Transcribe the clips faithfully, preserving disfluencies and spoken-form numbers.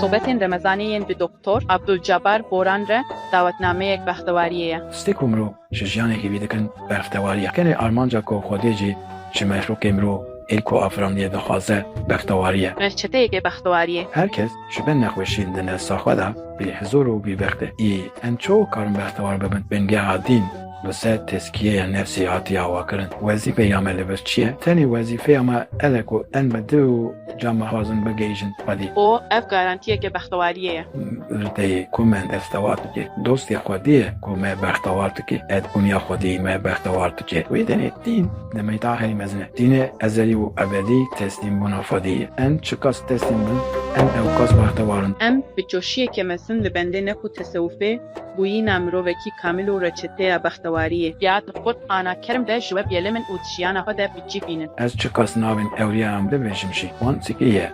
Sohbetên Remezanê yên bi Doktor Abdulcabar Boran re dawetnameyek bextewariyê ye. Tiştê ku mirov ji jiyanekî bî dikin bextewarî ye. Kenê armanca ku Xwedê jî ji mexlûqê mirov ê ku afirandiye dixwaze bextewarî ye. Reçeteyeke bextewariyê. Her kes ji bin nexweşiyên di nefsa xwe de bêhizor û bêbext e. Î em çawa karin bextewar bibin? Bingeha dîn li ser tezkiyeya nefsê hatiye avakirin. Wezîfeya me li vir çi ye? Tenê wezîfeya me ev e ku em bi dil û can bixwazin bigihîjin Xwedê. Û ev garantiyeke bextewariyê ye. Li te ye ku me bextewar dike. Dostê Xwedê ye ku me bextewar dike. Edbûniya Xwedê me bextewar dike. Wê demê dîn demê dahê mezin e. Dînê ezelî û ebedî teslîmbûna Xwedê ye. Em çiqas teslîm bin, em ewqas bextewar in. Em bi coşiyeke mezin li bendê nek û tesewufê bûyîna mirovekî kamil û reçeteya bextewariyê ya di Qur'ana Kerim de ji we biyelimin û di jiyana xwe de bi cî bînin. Ez çiqas navên ewliyayan bibêjim jî, wan zikê ye.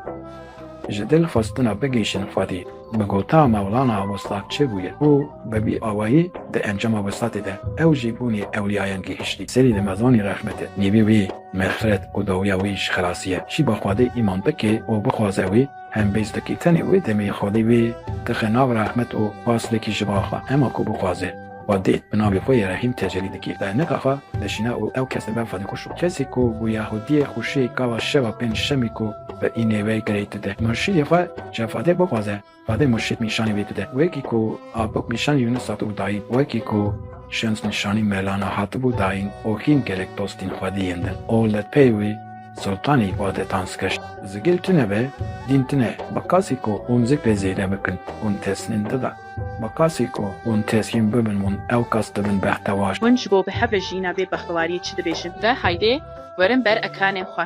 Ji dil xwestina bigihîşin Xwedê. Bi gota Mewlana Wuslat çêbûye û bi vî awayî di encama Wuslatê de ew jî bûnê ewliyayan gihiştî. Serî Remezanê rehmet e, nîvê wî mexfiret û dawiya wî ji xelasî ye. Şî bi Xwedê îman bike û bixwaze wî, hem bêz dikî. Tenê wê demê Xwedê wê dixe nav rehmet û paslekî ji ba xwe. Hema ku bixwaze, Xwedê bi navê xwe yê rehîm tecellî dikî. Dernika xwe dişîne û ew kes dibe Xwedê kuşt. Kesê ku bû Yahudiyê xweşiyê gava şeva pênc şemî ku bi înê wê girêtide. Murşîdê xwe ji Xwedê bixwaze. Xwedê murşîd nîşanî wê bide. Wekî ku apik nîşanî Yunus hatibû dayîn, wekî ku şems nîşanî Mevlana hatibû dayîn û hîn gelek dostên Xwedê yên din û li pey wê Sultanî Xwedê tanz kir. Zikir tune be, dîn tune. Bi qasî ku hûn zikrê zêde bikin, hûn teslîm dibe. Bi qasî ku hûn teslîm bibin, hûn ew qas dibin bextewar. Hûn ji bo bi hev re jiyîna vê bextewariyê çi dibêjin? De haydê werin ber ekanên xwe.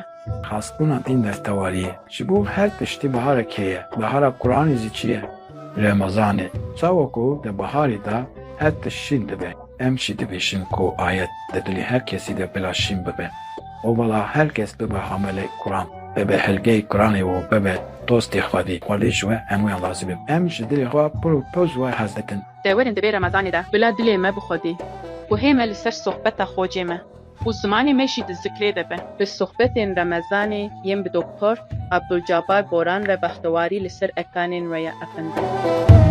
Xasbûna dîn bextewariyê. Ji bo her tiştî biharek heye. Bihara Quranê zî çi ye? Remezan e. Çawa ku di biharê de her tişt şîn dibe, em jî dibêjin ku ayet di dilê her kesî de bila şîn bibe. Û bila her kes bibe hamelê Quran, bibe hilgeyê Quranê û bibe dostê Xwedê. Xwedê ji we hemûyan razî be. Em ji dilê xwe pir û pir ji we hez dikin. De werin di vê Remezanê de bila dilê me bi Xwedê guhê me li ser sohbeta Xocê me û zimanê me jî di zikrê de be. Bi sohbetên Remezanê yên bi Doktor Abdulcabar Boran re bextewarî li ser ekanên we ye efendim.